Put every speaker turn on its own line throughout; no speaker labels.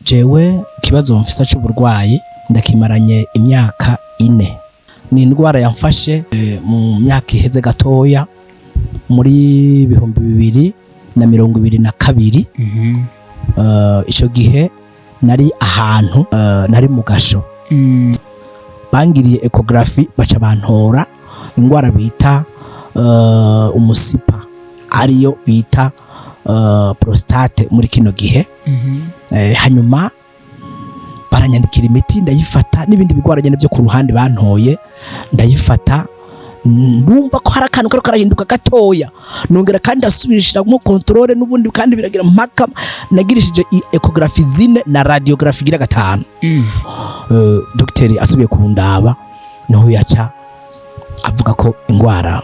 Jewe ikibazo mfise c'uburwayi ndakimaranye imyaka 4. Ni indwara yamfashe mu myaka iheze gatoya, muri 2022. Ico gihe nari ahantu, nari mu gasho. Bangiriye échographie, baca bantora ingwara bita umusipa, ariyo bita prostate muri kino gihe. Hanyuma baranyandikira imiti, ndayifata, n'ibindi bigwara nyene byo ku ruhande bantoye, ndayifata. Ndumva ko hari akantu kariko karahinduka gatoya. Nongera kandi ndasubirishiramo contrôle n'ubundi, kandi biragira mpaka nagirishije échographie 4 na radiographie igira 5. Dogiteri asubiye kundaba, niho yaca avuga ko ingwara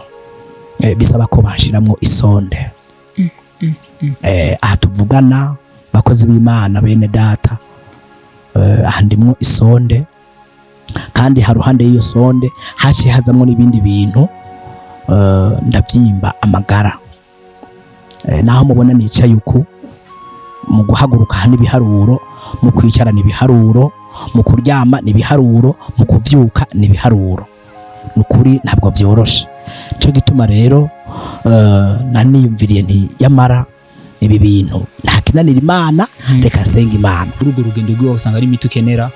bisaba ko banshiramwo isonde. Aha tuvugana, bakozi b'Imana, bene data, aha ndimwo isonde, kandi haruhande y'iyo sonde haciye hazamwo n'ibindi bintu, ndavyimba amagara. Naho mubona nicaye uku, mu guhaguruka n'ibiharuro, mu kwicara n'ibiharuro, mu kuryama n'ibiharuro, mu kuvyuka n'ibiharuro. Ni ukuri ntabwo vyoroshe. Nico gituma rero naniyumviriye nti: "Yamara ibi bintu nta kinanira Imana, reka nsenga Imana."
Kuri urwo rugendo rwiwe usanga ari imiti ukenera.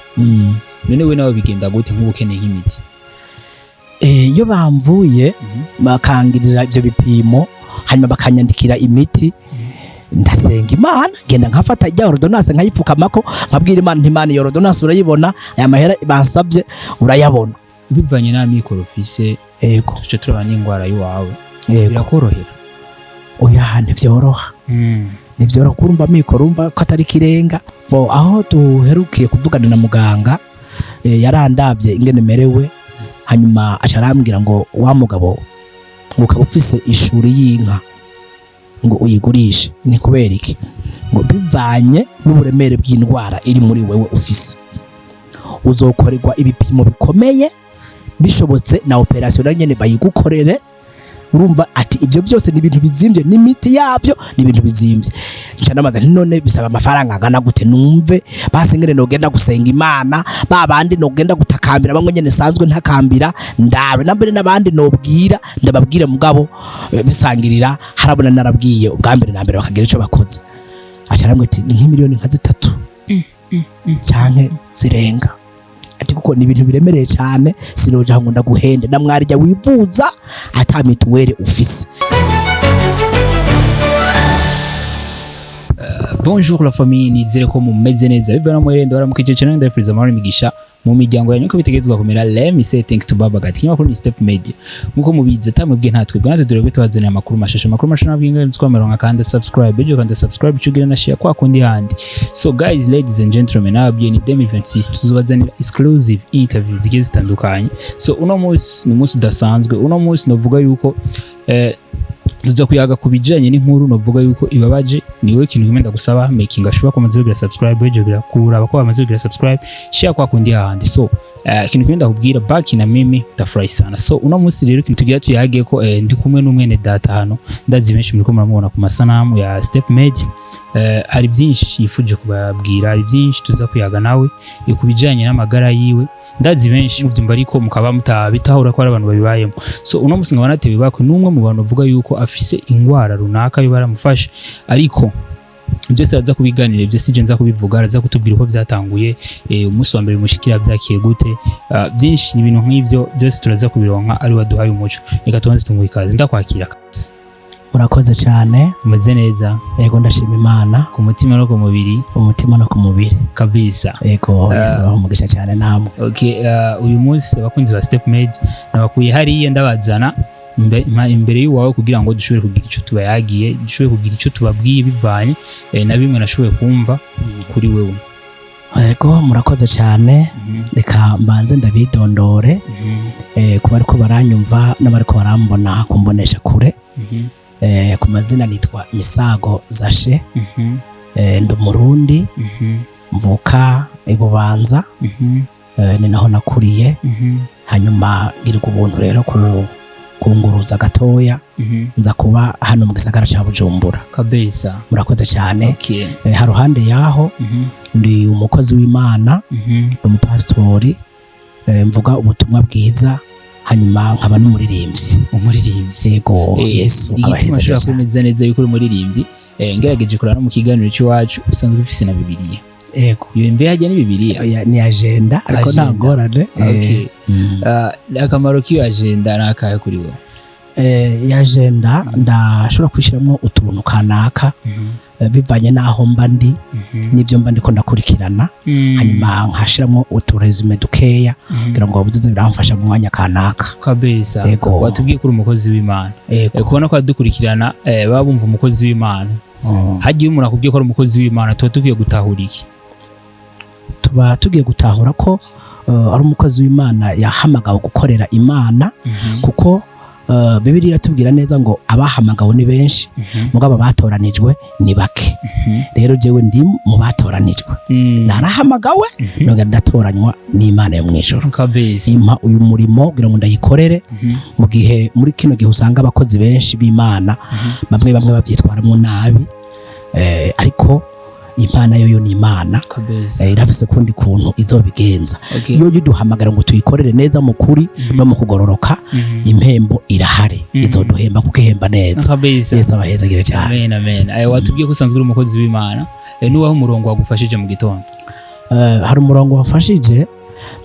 None we nawe bigenda gute nk'ubu ukeneye nk'imiti?
Iyo bamvuye, bakangirira ibyo bipimo, hanyuma bakanyandikira imiti, ndasenga Imana, ngenda nkafata ijya ordonnance, nkayipfukamako, nkabwira Imana nti: "Imana, iyo ordonnance urayibona, aya mahera bansabye urayabona."
Bivanye n'amikoro ufise,
Yego.
tuce turaba n'ingwara y'iwawe,
Yego.
birakorohera?
Oya, ntivyoroha, ntivyoroha. Kurumva amikoro, urumva ko atari kirenga. Bo aho duherukiye kuvugana na muganga, yarandavye ingene merewe, hanyuma aca arambwira ngo: "Wa mugabo, ngo ukaba ufise ishuri y'inka, ngo uyigurishe." Ni kubera iki? Ngo bivanye n'uburemere bw'indwara iri muri wewe ufise, uzokorerwa ibipimo bikomeye, bishobotse na opération nayo nyene bayigukorere. Urumva ati ibyo byose ni ibintu bizimvye, n'imiti yabyo ni ibintu bizimvye. Nca ndamaze nti: "None bisaba amafaranga angana gute?" Numve basi ngene nogenda gusenga Imana, ba bandi nogenda gutakambira, bamwe nyene sanzwe ntakambira, ndabe nambere n'abandi nobwira, ndababwire. Mugabo bisangirira harabona narabwiye ubwa mbere na mbere bakagira ico bakoze. Aca arambwira ati: "Ni nk'imiliyoni nka 3 canke zirenga." Ati: "Kuko ni ibintu biremereye cyane, sinoja ngo ndaguhende na mwarijya wivuza ata mituweli ufise."
Bonjour la famille, nizere ko mumeze neza biva no muherendo. Baramukije cyane, ndabifuriza amahoro n'imigisha mu miryango yanyu uko bitegerezwa kumera. Let me say thanks to Baba Gati. Kinyamakuru ni Step Media, nkuko mubizi, atamwebwe nta twebwe natwe. Dore ko tubazanira amakuru mashasha, amakuru mashasha nabwinga twameronka. Kandi subscribe ejo, kandi subscribe cugira na share kwa kundi handi. So guys, ladies and gentlemen, nababwiye ni 2026 tuzobazanira exclusive interview zigiye zitandukanye. So uno munsi ni umunsi udasanzwe. Uno munsi novuga yuko tuza kuyaga ku bijanye n'inkuru novuga yuko ibabaje. Ni wowe ikintu kimwe ndagusaba: making sure ko bamaze kugira subscribe, ejo kugira kuraba ko bamaze kugira subscribe, share kwa kundi handi. So ikintu kimwe ndakubwira, baki na mimi utafurahi sana. So uno munsi rero ikintu tugira tuyage ko, ndi kumwe n'umwene data hano. Ndazi benshi muriko muramubona ku masanamu ya Step Media. Hari byinshi yifuje kubabwira, hari byinshi tuza kuyaga nawe ku bijanye n'amagara yiwe. Ndazi benshi muvyumva ariko mukaba mutabitahura ko ari abantu babibayemo. So uno munsi nkaba natewe bakwe n'umwe mu bantu bavuga yuko afise ingwara runaka yo baramufashe, ariko byose araza kubiganira. Ibyo sije nza kubivuga, araza kutubwira uko byatanguye, umunsi wa mbere bimushikira byakiye gute, byinshi ibintu nk'ivyo byose turaza kubironka ari waduhaye umuco. Reka tubanze tumuhe ikaze. Ndakwakira.
Urakoze cyane.
Umeze neza?
Yego, ndashima Imana.
Ku mutima no ku mubiri?
Umutima no ku mubiri.
Kabisa.
Yego, Yesu abahe umugisha cyane namwe.
Okay, uyu munsi abakunzi ba Step Media nabakuye hariya, ndabazana imbere y'uwawe kugira ngo dushobore kugira ico tubayagiye, dushobore kugira ico tubabwiye bivanye na bimwe nashoboye kumva kuri wewe.
Yego, murakoze cyane. Reka mbanze ndabidondore ku bariko baranyumva n'abariko barambona kumbonesha kure. Ku mazina nitwa Misago Zashe. Ndi Umurundi, mvuka i Bubanza, ni naho nakuriye. Hanyuma ngirirwa ubuntu rero ku Kunguruza gatoya, nza kuba hano mu gisagara ca Bujumbura.
Kabisa.
Murakoze cyane. Haruhande yaho, ndi umukozi w'Imana, ndi umupasitori, mvuga ubutumwa bwiza, hanyuma nkaba n'umuririmbyi.
Umuririmbyi?
Yego. Yesu
Igituma
abaheza
ushobora
cyane.
kwemeza neza yuko uri umuririmbyi, ngerageje kuraba no mu kiganiro cy'iwacu, usanzwe ufise na Bibiliya.
Yego.
Iyo mbe hajya ni Bibiliya?
Oya, ni agenda, ariko nta
Agenda.
ngorane.
Ah, akamaro k'iyo agenda ni akahe kuri wowe?
Iyi agenda ndashobora kwishyiramo utuntu kanaka, bivanye n'aho mba ndi n'ibyo mba ndiko ndakurikirana, hanyuma nkashiramo uturésumé dukeya kugira ngo bize biramfasha mu mwanya kanaka.
Kabisa.
Yego.
Watubwiye ko uri umukozi w'Imana.
Yego.
Kubona ko adukurikirana, baba bumva umukozi w'Imana, hagiye umuntu akubwiye ko ari umukozi w'Imana, tuba dukwiye gutahura iki?
Tuba tugiye gutahura ko ari umukozi w'Imana yahamagawe gukorera Imana, kuko Bibiliya iratubwira neza ngo abahamagawe ni benshi, mugabo abatoranijwe ni bake. Rero jewe ndi mu batoranijwe. Narahamagawe, nongera ndatoranywa n'Imana yo mu ijuru, impa uyu murimo kugira ngo ndayikorere, mu gihe muri kino gihe usanga abakozi benshi b'Imana bamwe bamwe babyitwaramo nabi, ariko Imana yo ni Imana. Irafise kundi kuntu izobigenza. Iyo yiduhamagara ngo tuyikorere neza mu kuri no mu kugororoka, impembo irahari, izoduhemba kuko ihemba neza. Yesu abahezagire cyane.
Amen, amen. Watubwiye ko usanzwe uri umukozi w'Imana. Nuwaho umurongo wagufashije mu gitondo?
Hari umurongo wafashije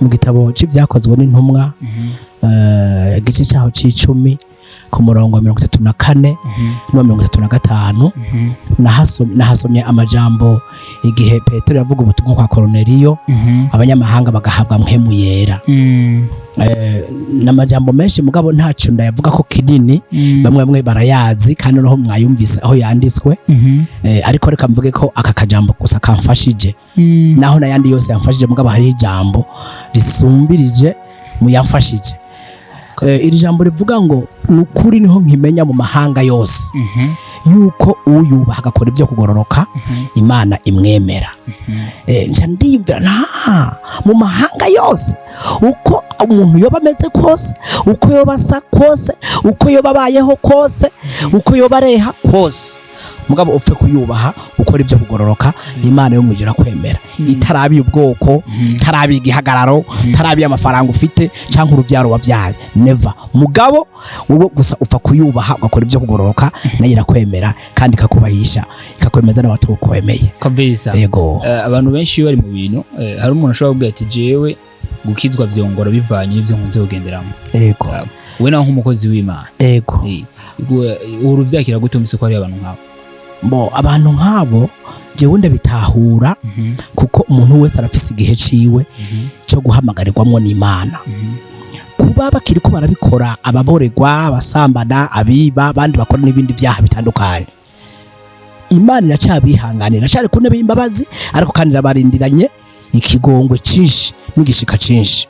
mu gitabo c'Ibyakozwe n'Intumwa, igice cyaho c'icumi, ku murongo wa 34 n'uwa 35. Nahasomye amajambo igihe Petero yavuga ubutumwa kwa Koroneliyo, abanyamahanga bagahabwa Mpwemu Yera. N'amajambo menshi, mugabo ntaco ndayavuga ko kinini. Bamwe bamwe barayazi, kandi noneho mwayumvise aho yanditswe. Ariko reka mvuge ko aka kajambo gusa kamfashije, naho n'ayandi yose yamfashije, mugabo hariho ijambo risumbirije mu yamfashije. Iri jambo rivuga ngo: "Ni ukuri niho nkimenya mu mahanga yose yuko uyubaha agakora ibyo kugororoka, Imana imwemera." Nca ndiyumvira nta mu mahanga yose, uko umuntu yoba ameze kose, uko yoba asa kose, uko yoba abayeho kose, uko yoba areha kose, mugabo upfe kuyubaha ukora ibyo kugororoka, Imana yo mu ijuru kwemera, itarabiye ubwoko, itarabiye igihagararo, itarabiye amafaranga ufite cyangwa urubyaro wabyaye, never. Mugabo wowe gusa upfa kuyubaha ugakora ibyo kugororoka, nayo irakwemera kandi ikakubahisha, ikakwemeza n'abatukwemeye. Yego.
Abantu benshi iyo bari mu bintu, hari umuntu ashobora kuvuga ati: "Jewe gukizwa vyongora bivanye n'ivyo nkunze kugenderamo." We nawe nk'umukozi w'Imana, uhora uvyakira gute umvise ko hari abantu nk'abo?
Bo abantu nk'abo jewe ndabitahura, kuko umuntu wese arafise igihe ciwe cyo guhamagarirwamwo n'Imana. Kuba bakiri ko barabikora, ababoregwa, abasambana, abiba, abandi bakora n'ibindi byaha bitandukanye, Imana iracabihanganira, iracari ku ntebe y'imbabazi, ariko kandi irabarindiranye ikigongwe cinshi n'igishika cinshi.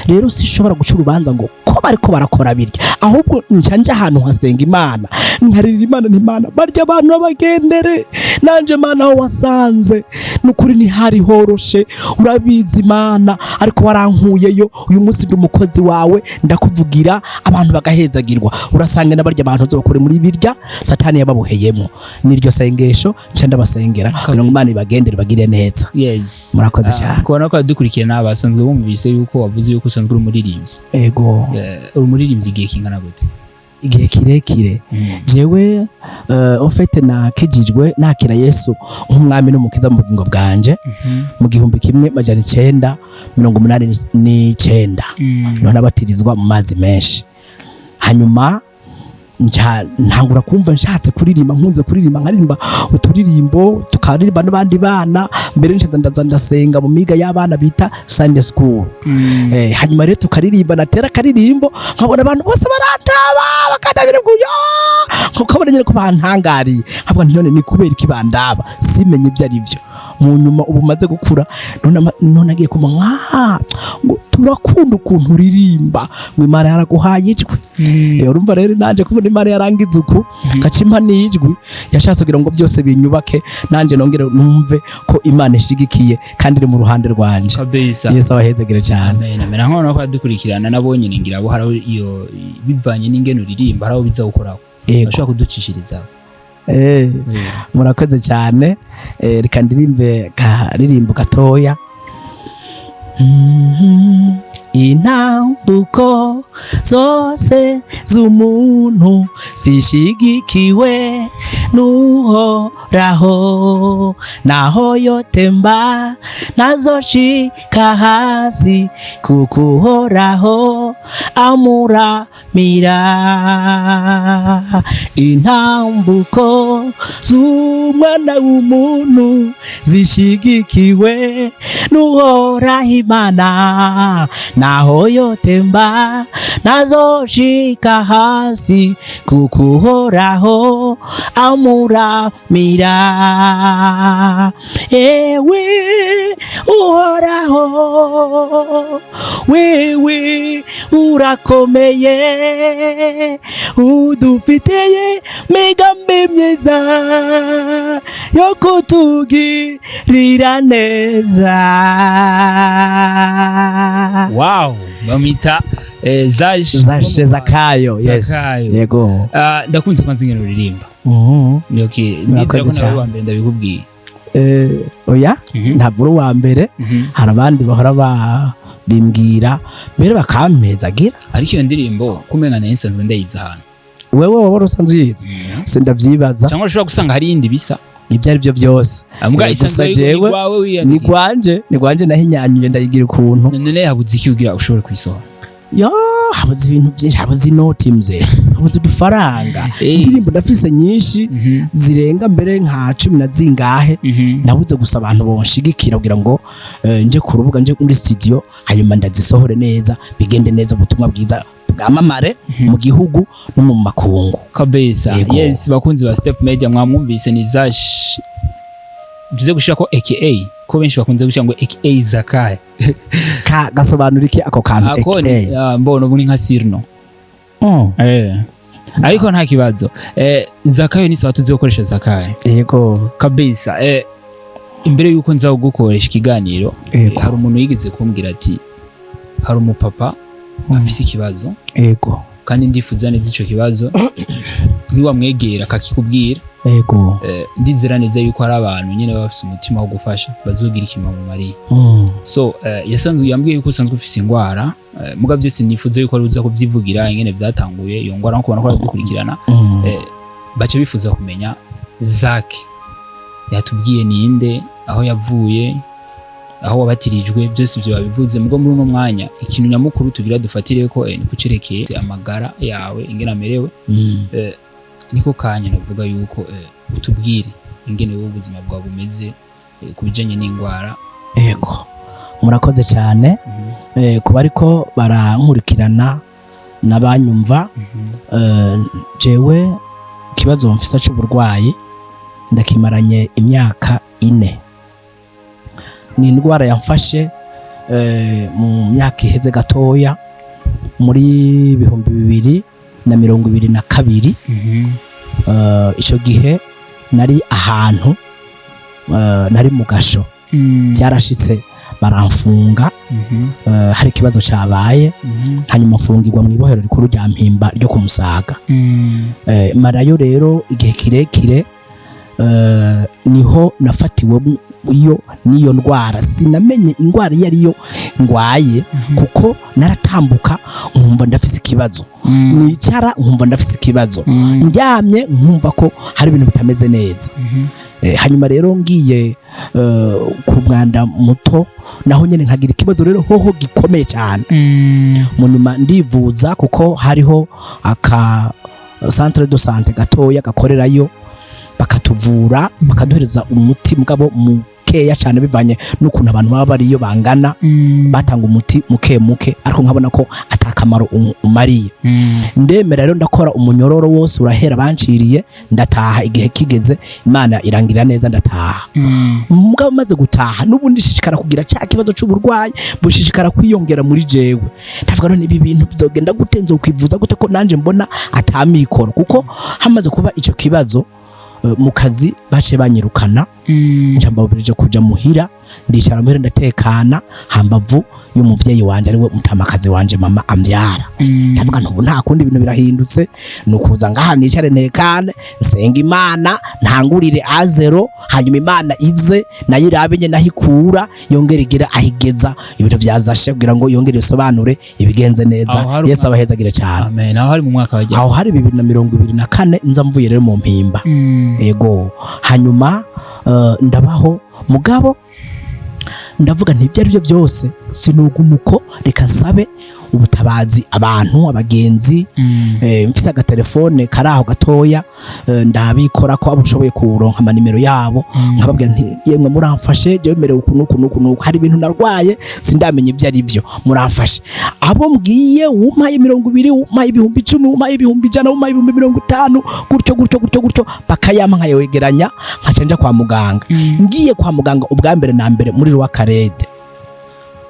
Rero sinshobora guca urubanza ngo ko bariko barakora birya, ahubwo nca nja ahantu nkasenga Imana, nkarira Imana nti: "Imana, barya abantu babagendere, nanje Mana aho wasanze nukuri ntihari horoshe, urabizi Imana, ariko warankuyeyo, uyu munsi ndi umukozi wawe, ndakuvugira, abantu bagahezagirwa." Urasanga na barya abantu bakore muri birya Satani yababoheyemo. N'iryo sengesho nca ndabasengera kugira ngo Imana ibagendere, bagire neza. Murakoze cyane.
Kubona ko abadukurikirana basanzwe bumvise yuko wavuze yuko usanzwe uri umuririmbyi.
Ego.
Uri umuririmbyi igihe kingana gute?
Igihe kirekire. Jewe en fait nakijijwe, nakira Yesu nk'umwami n'umukiza mu bugingo bwanje mu 1989, niho nabatirizwa mu mazi menshi. Hanyuma nca ntangura kumva nshatse kuririmba, nkunze kuririmba, nkaririmba uturirimbo, tukaririmba n'abandi bana. Mbere nca ndaza ndasenga mu miga y'abana bita Sunday school. Hanyuma rero tukaririmba, natera akaririmbo nkabona abantu bose barantaba, bakandabira ngo ya, nkabona nyine ko bantangariye, nkavuga nti: "None ni kubera iki bandaba?" Simenye ibyo ari byo. Mu nyuma ubu maze gukura, none agiye kuma nka ngo: "Turakunda ukuntu uririmba," ngo: "Imana yaraguhaye ijwi." Urumva rero nanje kubona Imana yarangiza uku gaca impa n'ijwi, yashatse kugira ngo byose binyubake, nanje nongere numve ko Imana. Imana ishigikiye kandi iri mu ruhande rwanje. Yesu abahezagire cyane.
Amen, amen. Nkabona ko adukurikirana nabo nyine, ngira abo hari aho iyo bivanye n'ingene uririmba, hari aho biza gukoraho. Bashobora kuducishirizaho.
Murakoze cyane. Reka ndirimbe karirimbo gatoya. Intambuko zose z'umuntu zishigikiwe n'Uhoraho, naho yotemba nazoshika hasi, kuko Uhoraho amuramira. Intambuko z'umwana w'umuntu zishigikiwe n'Uhoraho Imana, naho yotemba nazoshika hasi, kuko Uhoraho amuramira. Ewe Uhoraho, wewe urakomeye, udufitiye migambi myiza yo kutugirira neza.
Wow, bamwita Zaje.
Zaje Zakayo, yes.
Zakayo.
Yego.
Ah, ndakunze kwanza ingene uririmba. Okay, ndizera
Murakoze
ko nawe
cyane.
wa mbere ndabikubwiye.
Oya, ntabwo uri uwa mbere. Hari abandi bahora bimbwira mbere bakampezagira.
Ariko iyo ndirimbo kumenga nayo nsanzwe ndayizi ahantu.
Wewe waba wari usanzwe uyizi? Sindavyibaza.
Cyangwa ushobora gusanga hari iyindi bisa.
Ibyo ari byo byose.
Mbwa
Gusa
isanzwe
jewe
ari wawe
ni
wiyandikiye.
gwanje, ni gwanje, nahinyanyuye ndayigira ukuntu.
None habuze iki kugira ushobore kuyisohora?
Ya, habuze ibintu byinshi, habuze inoti mze, habuze udufaranga. Indirimbo ndafise nyinshi, zirenga mbere nka 10 na zingahe. Nabuze gusa abantu bonshigikira kugira ngo nje ku rubuga, nje muri studio, hanyuma ndazisohore neza, bigende neza, ubutumwa bwiza bwamamare mu gihugu no mu makungu.
Kabisa.
Yego.
Yes, bakunzi ba Step Media, mwamwumvise ni Zash, tuze gushira ko aka, ko benshi bakunze gushira ngo aka Zakayo.
Ka gasobanura iki ako kantu?
Ako ni
aka?
Mbona ubu ni nka surnom. Ariko nta kibazo, Zakayo ni sawa, tuze gukoresha Zakayo.
Yego.
Kabisa. Imbere yuko nza gukoresha ikiganiro, hari umuntu yigeze kumbwira ati hari umupapa afise ikibazo, kandi ndifuza neza ico kibazo niwamwegera akakikubwira. Ndizera neza yuko hari abantu nyine baba bafise umutima wo gufasha, bazogira ikintu bamumariye. So yasanzwe yambwiye yuko usanzwe ufise ingwara, muga byose nifuza yuko ari uza kubyivugira ingene vyatanguye iyo ngwara, nko kubona ko aradukurikirana. Baca bifuza kumenya Zak yatubwiye ninde, aho yavuye, aho wabatirijwe, byose ibyo babivuze. Mugo muri uno mwanya ikintu nyamukuru tugira dufatire ko ni kucerekeye amagara yawe ingene amerewe. Niko kanya navuga yuko utubwire ingene wowe ubuzima bwawe bumeze ku bijanye n'ingwara.
Yego, murakoze cyane. Kuba ariko barankurikirana n'abanyumva, jewe ikibazo mfise c'uburwayi ndakimaranye imyaka 4. Ni indwara yamfashe mu myaka iheze gatoya, muri 2022. Ico gihe nari ahantu, nari mu gasho. Byarashitse baramfunga. Hari ikibazo cabaye, hanyuma mfungirwa mu ibohero rikuru rya Mpimba ryo ku Musaga. Marayo rero igihe kirekire, niho nafatiwe iyo niyo ndwara. Sinamenye indwara iyo ariyo ngwaye, kuko naratambuka nkumva ndafise ikibazo, nicara nkumva ndafise ikibazo, ndyamye nkumva ko hari ibintu bitameze neza. Hanyuma rero ngiye ku mwanda muto, naho nyene nkagira ikibazo rero hoho gikomeye cyane. Mu nyuma ndivuza, kuko hariho aka centre de santé gatoya gakorerayo, bakatuvura, bakaduhereza umuti, mugabo mukeya cyane bivanye n'ukuntu abantu baba bariyo bangana. Batanga umuti muke muke, ariko nkabona ko atakamaro umariye. Ndemera rero ndakora umunyororo wose urahera banciriye, ndataha. Igihe kigeze Imana irangira neza, ndataha. Mugabo maze gutaha n'ubundi shishikara kugira cya kibazo c'uburwayi, bushishikara kwiyongera muri jewe. Ndavuga none ibi bintu bizogenda gute, nzokwivuza gute, ko nanje mbona atamikoro? Kuko hamaze kuba ico kibazo, mu kazi Baciye banyirukana, nca mbabwirije kuja muhira, ndicara muhira, ndatekana hambavu y'umuvyeyi wanje, ariwe mutamakazi wanje, mama ambyara. Ndavuga nti ubu nta kundi, ibintu birahindutse, ni ukuza ngaha nicare ntekane, nsenga Imana, ntangurire à zéro, hanyuma Imana ize nayo irabe nyene aho ikura, yongere igire aho igeza ibintu vyazashe, kugira ngo yongere isobanure ibigenze neza.
Aho hari
Yesu abahezagire cane.
Amen. Aho hari mu mwaka wajya?
Aho hari 2024, nza mvuye rero mu Mpimba. Yego. Hanyuma ndabaho, mugabo ndavuga nti ibyo ari byo byose sinugumuko, reka nsabe ubutabazi abantu, abagenzi. Mfise agatelefone kari aho gatoya, ndabikora ko abo ushoboye kuronka amanimero yabo, nkababwira nti: "Yemwe, muramfashe, jewe merewe uku nuku nuku nuku, hari ibintu narwaye sindamenya ibyo ari byo, muramfashe." Abo mbwiye, umpaye 20, umpaye 10,000, umpaye 100,000, umpaye 50,000, gutyo gutyo gutyo gutyo, bakayampa, nkayegeranya, nkaca nja kwa muganga. Ngiye kwa muganga ubwa mbere na mbere muri Rwakarede,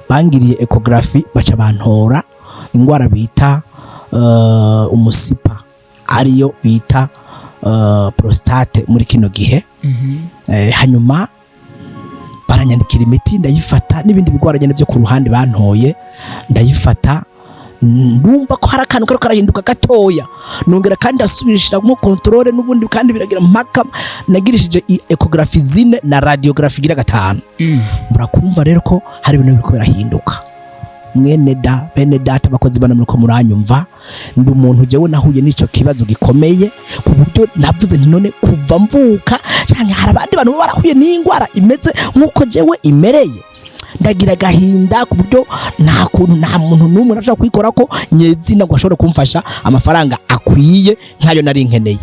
bangiriye échographie, baca bantora ingwara bita umusipa, ariyo bita prostate muri kino gihe. Hanyuma baranyandikira imiti, ndayifata, n'ibindi bigwara nyene byo ku ruhande bantoye, ndayifata, ndumva ko hari akantu kariko karahinduka gatoya. Nongera kandi ndasubirishiramo contrôle n'ubundi, kandi biragira mpaka nagirishije échographie zine na radiographie igira gatanu. Murakumva rero ko hari ibintu biriko birahinduka. Mwene da, bene data, abakozi bana, muriko muranyumva, ndi umuntu jewe nahuye n'ico kibazo gikomeye, ku buryo navuze nti: "None kuva mvuka canke hari abandi bantu baba barahuye n'ingwara imeze nk'uko jewe imereye?" Ndagira agahinda ku buryo nta kuntu, nta muntu n'umwe nashobora kwikora ko nyezina ngo ashobore kumfasha amafaranga akwiye nk'ayo nari nkeneye.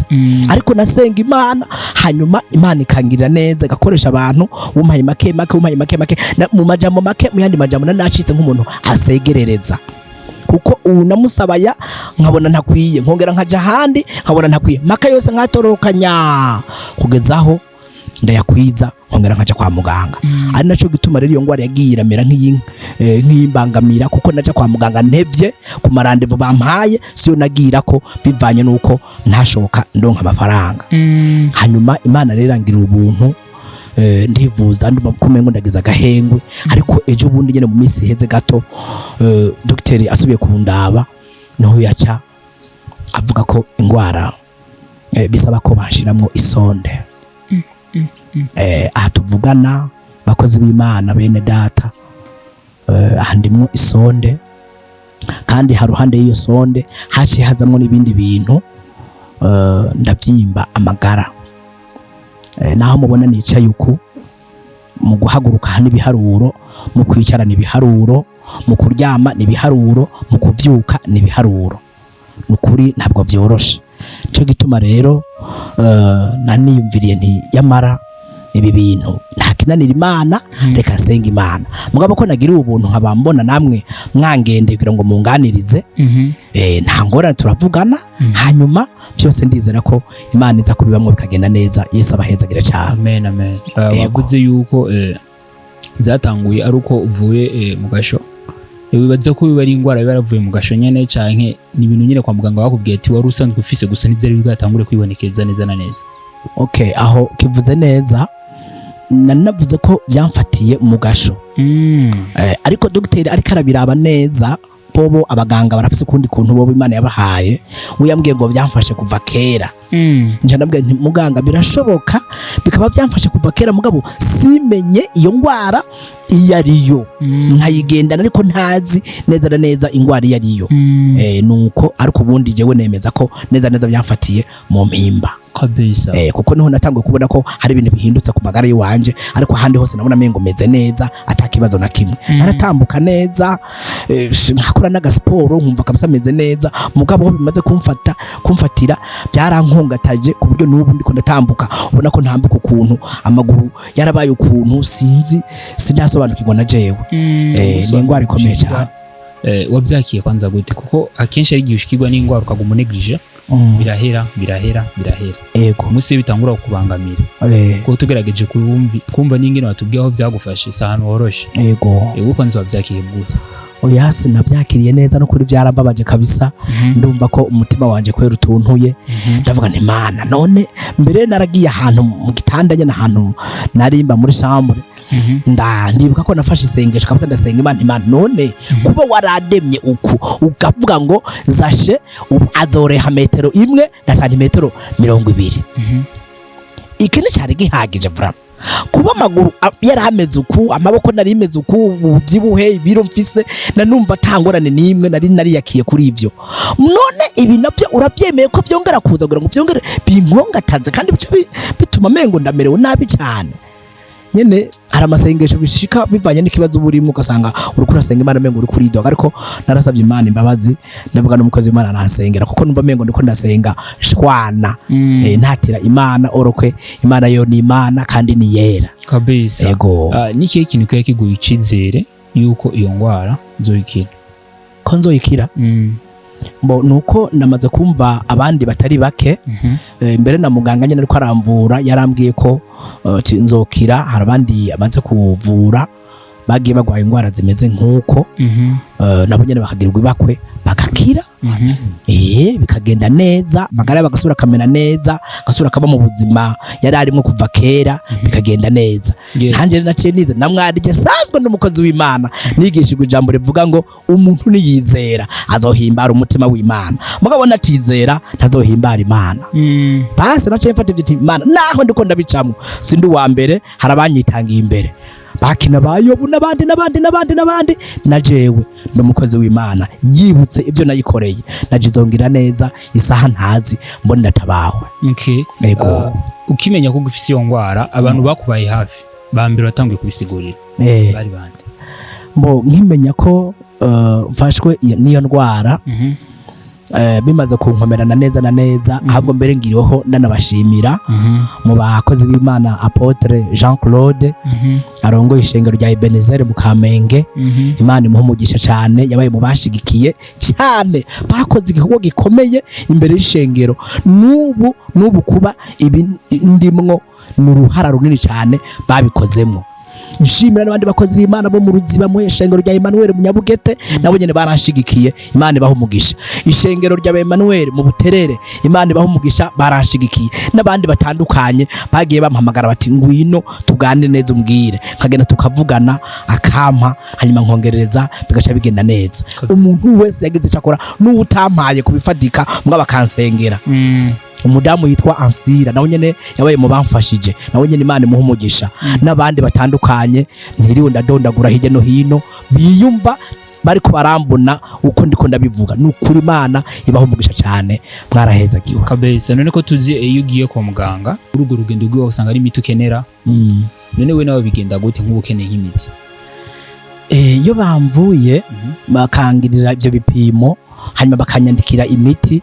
Ariko nasenga Imana, hanyuma Imana ikangirira neza, igakoresha abantu, umpaye make make, umpaye make make. Mu majambo make, mu yandi majambo, nacitse nk'umuntu asegerereza, kuko ubu namusabaya nkabona ntakwiye, nkongera nkaja ahandi nkabona ntakwiye, maka yose nkatororokanya kugeza aho ndayakwiza, nkongera nkaja kwa muganga. Ari naco gituma rero iyo ngwara yagiye iramera nk'iyimbangamira, kuko naja kwa muganga ntevye ku ma rendez-vous bampaye, siyo nagira ko bivanye nuko ntashoboka ndonka amafaranga. Hanyuma Imana rero irangirira ubuntu, ndivuza, ndumva kumengo ndagize agahengwe. Ariko ejo bundi nyene, mu minsi iheze gato, dogiteri asubiye kundaba, niho yaca avuga ko ingwara bisaba ko banshiramwo i sonde. Aha tuvugana, bakozi b'Imana, bene data, aha ndimwo i sonde, kandi haruhande y'iyo sonde haciye hazamwo n'ibindi bintu, ndabyimba amagara. Naho mubona nicaye uku, mu guhaguruka n'ibiharuro, mu kwicara n'ibiharuro, mu kuryama n'ibiharuro, mu kuvyuka n'ibiharuro. Ni ukuri ntabwo byoroshe. Cyo gituma rero naniyumviriye nti: "Yamara ibi bintu nta kinanira Imana, reka nsenga Imana." Mugabo ko nagiriwe ubuntu nkaba mbona namwe mwangende kugira ngo munganirize, nta ngorane, turavugana. Hanyuma byose ndizera ko Imana iza kubibamwo bikagenda neza. Yesu abahezagire cyane.
Amen, amen.
Yego.
Wavuze yuko byatanguye ari uko uvuye mu gasho. Wibaza ko biba ari indwara biba yaravuye mu gasho nyene, canke ni ibintu nyene kwa muganga bakubwiye ati wari usanzwe ufise, gusa ntivyari bwatangure kwibonekeza neza na neza?
Okay, aho kivuze neza, nanavuze ko byamfatiye mu gasho. Ariko dogiteri ariko arabiraba neza, bobo abaganga barafise ukundi kuntu bobo Imana yabahaye, we yambwiye ngo byamfashe kuva kera. Nje ndabwira nti: "Muganga, birashoboka bikaba byamfashe kuva kera, mugabo simenye iyo ngwara iyo ariyo, nkayigendana ariko ntazi neza na neza ingwara iyo ariyo." Nuko ariko ubundi jewe nemeza ko neza neza byamfatiye mu Mpimba.
Kabisa.
Kuko niho natanguye kubona ko hari ibintu bihindutse ku magara y'iwanje, ariko ahandi hose nabona mengo meze neza, atakibazo na kimwe. Naratambuka neza, nkakora n'agasiporo, nkumva kabisa meze neza. Mugabo aho bimaze kumfata, kumfatira, byarankongataje ku buryo n'ubu ndiko ndatambuka ubona ko ntambuka ukuntu, amaguru yarabaye ukuntu, sinzi, sindasobanukirwa na jewe. Ni ingwara ikomeye cyane.
Wabyakiye kwanza gute? Kuko akenshi ari igihe ushikirwa n'ingwara ukaguma unéglige, birahera, birahera, birahera, umunsi bitangura kukubangamira. Kuko tugerageje kumva n'ingene watubwiye aho byagufashe, si ahantu horoshe. Ego, kwanza wabyakiye gute?
Oya, sinabyakiriye neza, no kuri byarambabaje kabisa. Ndumva ko umutima wanje kwera utuntuye. Ndavuga nti: "Mana, none mbere naragiye ahantu mu gitanda nyene, ahantu narimba muri chambre." Ndibuka ko nafashe isengesho kabisa, ndasenga Imana: "Imana, none kuba warademye uku, ukavuga ngo Zashe ubu azoreha metero 1 na santimetero 20, iki ni cyari gihagije vraiment? Kuba amaguru yari ameze uku, amaboko nari imeze uku, ubyibuhe, ibiro mfise, nanumva atangorane n'imwe nari nariyakiye kuri ibyo. None ibi nabyo urabyemeye ko byongera kuza kugira ngo byongere binkongataze, kandi bice bituma mengo ndamerewe nabi cyane nyene." Hari amasengesho bishika bivanye n'ikibazo uba urimo, ugasanga uriko urasenga Imana mengo uri kuridoga. Ariko narasabye Imana imbabazi, ndavuga n'umukozi w'Imana aransengera, kuko numva mengo ndiko ndasenga shwana, ntatira Imana orokwe. Imana yo ni Imana kandi ni yera.
Kabisa.
Ego.
Ah, ni ikihe kintu kiba kiguha icizere yuko iyo ngwara uzoyikira?
Ko nzoyikira? Bo nuko namaze kumva abandi batari bake. Mbere na muganga nyene ariko aramvura yarambwiye ko nzokira. Hari abandi amaze kuvura bagiye bagwaye indwara zimeze nk'uko, nabo nyene bakagirirwa ibakwe bagakira, bikagenda neza, amagara yabo agasubira akamera neza, agasubira akaba mu buzima yari arimo kuva kera, bikagenda neza. Nanjye rero naciye nize namwarije sanzwe n'umukozi w'Imana, nigishijwe ijambo rivuga ngo umuntu niyizera azohimbara umutima w'Imana, mugabo natizera ntazohimbara Imana. Basi naciye mfata ibyo, Imana, naho ndiko ndabicamwo, sindi uwa mbere, hari abanyitangiye imbere, bakina ba Yobu n'abandi n'abandi n'abandi n'abandi. Na jewe ndi umukozi w'Imana, yibutse ibyo nayikoreye, naje izongira neza, isaha ntazi mbona ndatabawe. Yego.
Ukimenya ko ufise iyo ngwara, abantu bakubaye hafi ba mbere watanguye kubisigurira bari bande?
Mbo nkimenya ko mfashwe n'iyo ndwara, bimaze kunkomerana neza na neza, ahubwo mbere ngiriweho ndanabashimira mu bakozi b'Imana, Apôtre Jean Claude arongoye ishengero rya Ebenezer mu Kamenge. Imana imuha umugisha cyane, yabaye mu bashigikiye cyane, bakoze igikorwa gikomeye imbere y'ishengero. N'ubu n'ubu kuba ibi ndimwo ni uruhara runini cyane babikozemo. Nshimira n'abandi bakozi b'Imana bo mu Ruziba, mu ishengero rya Emmanuel mu Nyabugete, nabo nyene baranshigikiye, Imana ibaha umugisha. Ishengero rya Emmanuel mu Buterere, Imana ibaha umugisha, baranshigikiye. N'abandi batandukanye bagiye bampamagara bati: "Ngwino tuganire neza umbwire," nkagenda tukavugana, akampa, hanyuma nkongerereza, bigaca bigenda neza. Umuntu wese yagize icyo akora, n'uwutampaye kubifatika mbwa bakansengera. Umudamu yitwa Ansira nawe nyene yabaye mu bamfashije, nawe nyene Imana imuha umugisha. N'abandi batandukanye ntiriwe ndadondagura hirya no hino, biyumva bariko barambona uko ndiko ndabivuga, ni ukuri Imana ibaha umugisha cyane, mwarahezagiwe.
Kabisa. None ko tuzi iyo ugiye kwa muganga, uri urwo rugendo rwiwe usanga ari imiti ukenera, none we nawe bigenda gute nk'ubu ukeneye nk'imiti?
Iyo bamvuye, bakangirira ibyo bipimo, hanyuma bakanyandikira imiti,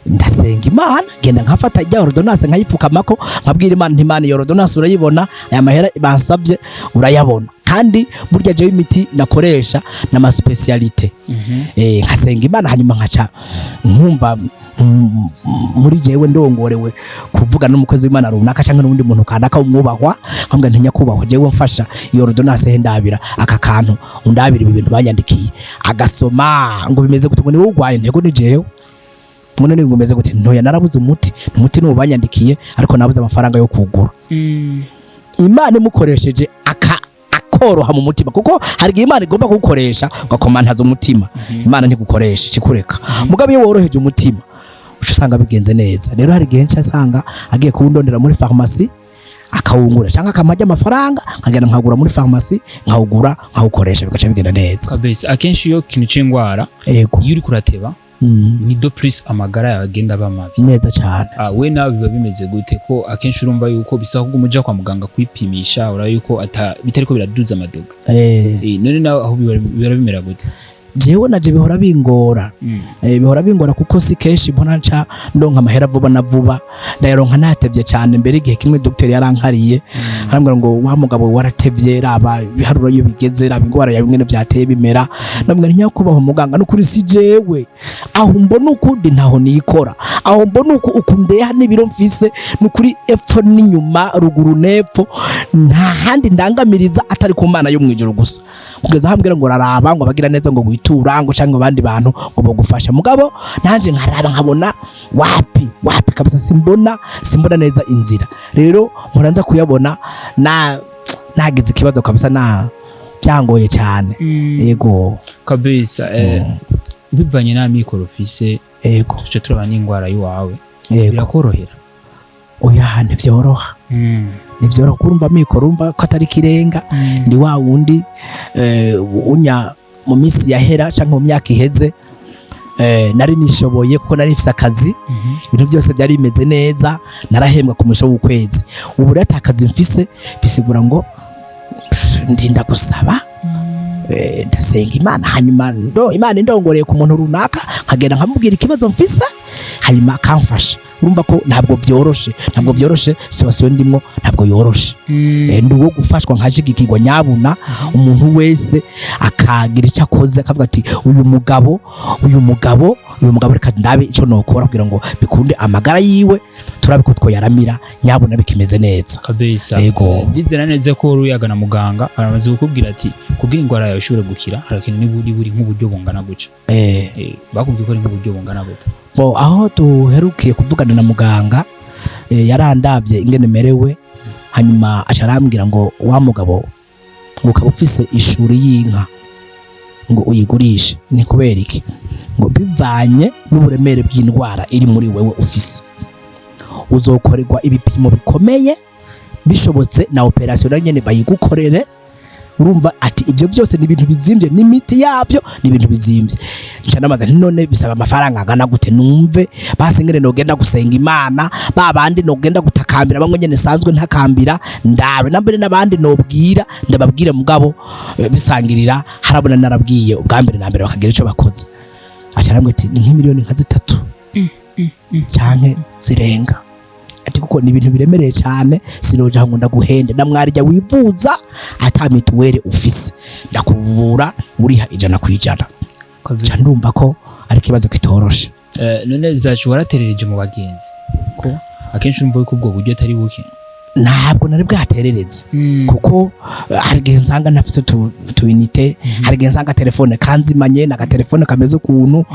ndasenga Imana, ngenda nkafata ijya ordonnance, nkayipfukamako, nkabwira Imana nti: "Imana, iyo ordonnance urayibona, aya mahera bansabye urayabona." Kandi burya jewe imiti nakoresha n'ama spécialité. Nkasenga Imana, hanyuma nkaca nkumva muri jewe ndongorewe kuvuga n'umukozi w'Imana runaka cyangwa n'undi muntu kanaka umwubahwa, nkambwira nti: "Nyakubahwa, jewe mfasha, iyo ordonnance he, ndabira aka kantu, undabira ibi bintu banyandikiye." Agasoma ngo: "Bimeze gute?" Ngo: "Ni wowe urwaye?" "Ntego, ni jewe." "None ni bimeze gute?" "Ntoya, narabuze umuti, umuti ni banyandikiye, ariko nabuze amafaranga yo kugura." Imana imukoresheje aka akoroha mu mutima, kuko hari igihe Imana igomba kugukoresha ugakomantaza umutima, Imana ntigukoresha ikikureka. Mugabo iyo woroheje umutima, uca usanga bigenze neza. Rero hari igihe nca asanga agiye kuwundondera muri farumasi akawungura, cyangwa akampa amafaranga, nkagenda nkagura muri farumasi, nkawugura, nkawukoresha, bigaca bigenda neza.
Kabisa. Akenshi iyo kintu c'ingwara, iyo uri kurateba, ni de plus amagara yawe agenda aba mabi.
Neza cyane.
Ah, we nawe biba bimeze gute, ko akenshi urumva yuko bisaba ko umuja kwa muganga kwipimisha, uraba yuko ata bitariko biraduza amadoga? None nawe aho biba bimera gute?
Jewe naje bihora bingora. Bihora bingora kuko si kenshi mbona nca ndonka amahera vuba na vuba, ndayaronka natevye cyane. Mbere igihe kimwe dogiteri yarankariye, arambwira ngo: "Wa mugabo, waratevye, raba ibiharuro iyo bigeze, raba ingwara yawe ingene vyateye bimera." Ndamubwira nti: "Nyakubahwa muganga, nukuri si jewe, aho mbona ukundi ntaho nikora, aho mbona uku ukundeha n'ibiro mfise, nukuri epfo n'inyuma, ruguru n'epfo, nta handi ndangamiriza atari ku Mana yo mwijuru gusa." Kugeza aho ambwira ngo raraba ngo abagira neza ngo witura ngo cyangwa abandi bantu ngo bagufasha, mugabo nanje nkaraba nkabona wapi wapi kabisa, simbona neza inzira. Rero mpora nza kuyabona na nagize ikibazo kabisa, na byangoye cyane, yego.
Kabisa, bivanye n'amikoro ufise, tuce turaba n'ingwara y'iwawe, birakorohera?
Oya, ntivyoroha, ntivyoroha kurumva amikoro, urumva ko atari kirenga. Ni wa wundi unya mu minsi yahera canke mu myaka iheze, nari nishoboye kuko nari mfise akazi, ibintu byose byari bimeze neza, narahembwa ku musho w'ukwezi. Ubu rero ata kazi mfise, bisigura ngo pff, ndinda gusaba, ndasenga Imana, hanyuma ndo Imana indongoreye ku muntu runaka, nkagenda nkamubwira ikibazo mfise, hanyuma akamfasha. Urumva ko ntabwo byoroshe, ntabwo byoroshe, situation ndimwo ntabwo yoroshe. Ndi uwo gufashwa, nkashigikirwa nyabuna, umuntu wese akagira icyo akoze, akavuga ati: "Uyu mugabo, uyu mugabo, uyu mugabo, reka ndabe icyo nokora kugira ngo bikunde amagara yiwe, turabe ko twoyaramira nyabuna bikimeze neza."
Kabisa.
Yego.
Ndizera neza ko wari uyagana muganga, aramaze kukubwira ati kugira ingwara yawe ishobore gukira harakenewe niburi buri nk'uburyo bungana gutya. Bakubwiye ko ari nk'uburyo bungana gute?
Bo, aho duherukiye kuvugana na muganga, yarandavye ingene merewe, hanyuma aca arambwira ngo: "Wa mugabo, ngo ukaba ufise ishuri y'inka, ngo uyigurishe." Ni kubera iki? Ngo bivanye n'uburemere bw'indwara iri muri wewe ufise, uzokorerwa ibipimo bikomeye, bishobotse na operation nayo nyene bayigukorere. Urumva ati ibyo byose ni ibintu bizimvye, n'imiti yabyo ni ibintu bizimvye. Nca namaze nti: "None bisaba amafaranga angana gute?" Numve basi ngene nogenda gusenga Imana, ba bandi nogenda gutakambira, bamwe nyene sanzwe ntakambira, ndabe nambere n'abandi nobwira ndababwire. Mugabo bisangirira harabona narabwiye ubwa mbere na mbere bakagira ico bakoze. Aca arambwira ati ni nk'imiliyoni nka 3 canke zirenga, ati kuko ni ibintu biremereye cyane, sinoja ngo ndaguhende, namwarya wivuza ata mituweli ufise, ndakuvura uriha 100%. Ca ndumva ko ari ikibazo kitoroshe.
None zacu waraterereje mu bagenzi, ko akenshi urumva ko ubwo buryo atari buke?
Ntabwo nari bwaterereze, kuko hari igihe nsanga ntafise tu unité, hari igihe nsanga telefone kanzimanye n'agatelefone kameze ukuntu,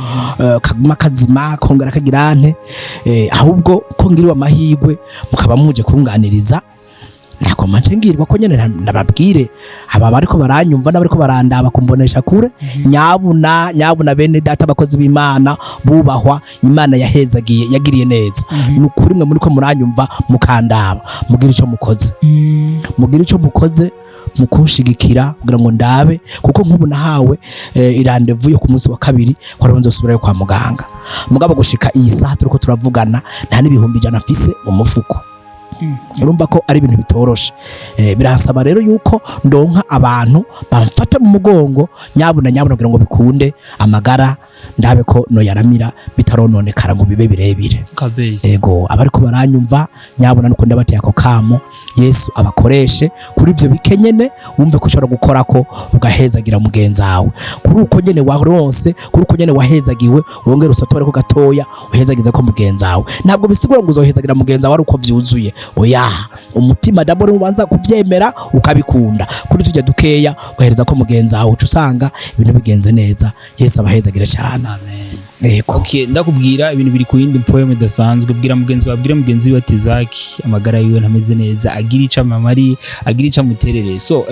kaguma kazima kongera kagira nte, ahubwo ko ngiriwe amahirwe mukaba muje kunganiriza, nakoma nce ngirwa ko nyene nababwire aba bariko baranyumva n'abariko barandaba kumbonesha kure: nyabuna nyabuna, bene data, abakozi b'Imana bubahwa, Imana yahezagiye, yagiriye neza, ni ukuri mwe muriko muranyumva mukandaba, mugira ico mukoze, mugira ico mukoze mu kunshigikira kugira ngo ndabe, kuko nk'ubu nahawe i rendez-vous yo ku munsi wa kabiri ko ariho nzosubirayo kwa muganga. Mugabo gushika iyi saha turiko turavugana, nta n'100.000 mfise mu mufuko. Urumva ko ari ibintu bitoroshe. Biransaba rero yuko ndonka abantu bamfata mu mugongo, nyabuna nyabuna, kugira ngo bikunde amagara ndabe ko noyaramira bitarononekara ngo bibe birebire.
Kabisa.
Ego, abariko baranyumva, nyabuna nuko ndabateye ako kamo, Yesu abakoreshe kuri ibyo bike nyene, wumve ko ushobora gukora ko ugahezagira mugenzi wawe kuri uko nyene waronse, kuri uko nyene wahezagiwe, wongere usatore ko gatoya uhezagize ko mugenzi wawe. Ntabwo bisigura ngo uzohezagira mugenzi wawe ari uko vyuzuye, oya. Umutima d'abord ubanza kuvyemera ukabikunda, kuri tujya dukeya ugahereza ko mugenzi wawe, uca usanga ibintu bigenze neza. Yesu abahezagire cyane.
Amen.
Yego.
Okay, ndakubwira ibintu biri ku yindi poem idasanzwe. Bwira mugenzi wawe, bwira mugenzi we ati Zaki amagara yiwe ntameze neza, agira ico amamari, agira ico amuterereye. So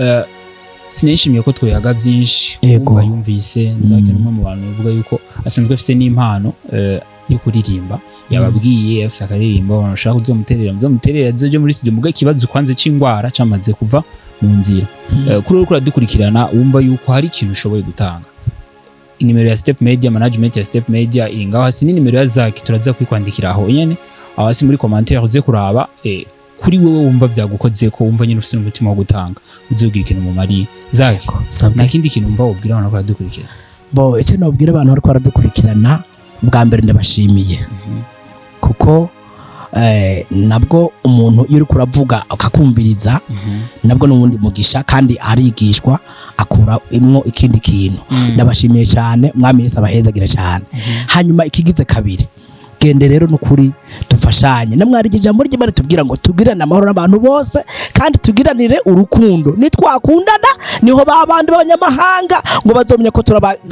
sinishimiye ko twoyaga byinshi.
Yego.
Kumva yumvise Zaki ni umwe mu bantu bavuga yuko asanzwe afise n'impano yo kuririmba. Yababwiye afise akaririmbo, abantu bashaka kuzomuterera muzomuterera azoje muri studio. Muga ikibazo kwanze c'ingwara camaze kuva mu nzira. Kuri uriko uradukurikirana wumva yuko hari ikintu ushoboye gutanga, inimero ya Step Media, management ya Step Media iri ngaho hasi, ni nimero ya Zaki, turaza kwikwandikira aho nyene aho hasi muri commentaire, uze kuraba. Kuri wewe wumva vyagukoze, ko wumva nyine ufise n'umutima wo gutanga, uzogira ikintu mu mari Zaki.
Sabwe.
Nta kindi kintu wumva wobwira abantu ko baradukurikira?
Bo, icyo nabwira abantu bariko baradukurikirana, bwa mbere ndabashimiye, kuko nabwo umuntu iyo uriko uravuga akakumviriza, nabwo n'ubundi mugisha, kandi arigishwa, akura imwo ikindi kintu. Ndabashimiye cyane, Umwami Yesu abahezagire cyane. Hanyuma ikigize kabiri, gende rero nukuri dufashanye. Namwari ijambo ry'Imana tubwira ngo tugirane amahoro n'abantu bose kandi tugiranire urukundo. Nitwakundana niho ba bandi b'abanyamahanga ngo bazomenya ko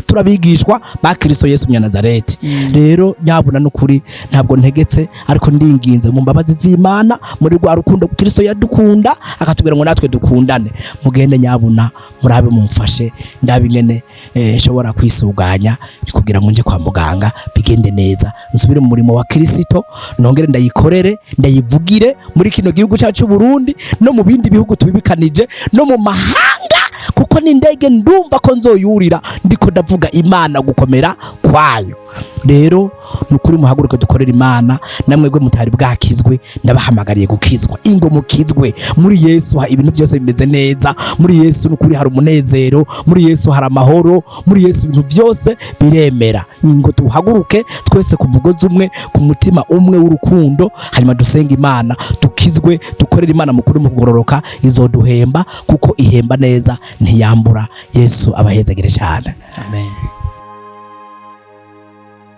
turabigishwa ba Kristo Yesu Munyanazareti. Rero nyabuna nukuri ntabwo ntegetse, ariko ndinginze mu mbabazi z'Imana, muri rwa rukundo Kristo yadukunda akatubwira ngo natwe dukundane, mugende nyabuna murabe mumfashe, ndabe ingene nshobora kwisuganya kugira ngo nje kwa muganga bigende neza, nsubire mu murimo wa Kristo, nongere ndayikorere, ndayivugire muri kino gihugu cyacu Burundi no mu bindi bihugu tubibikanije no mu mahanga, kuko n'indege ndumva ko nzoyurira ndiko ndavuga Imana gukomera kwayo. Rero nukuri muhaguruke dukorere Imana. Namwebwe mutari bwakizwe, ndabahamagariye gukizwa. Ingo mukizwe muri Yesu, ibintu byose bimeze neza muri Yesu. Nukuri hari umunezero muri Yesu, hari amahoro muri Yesu, ibintu byose biremera. Ingo tuhaguruke twese ku mugozi umwe, ku mutima umwe w'urukundo, hanyuma dusenga Imana, dukizwe, dukorere Imana mukuru mu kugororoka. Izoduhemba kuko ihemba neza, ntiyambura. Yesu abahezagire cyane.
Amen.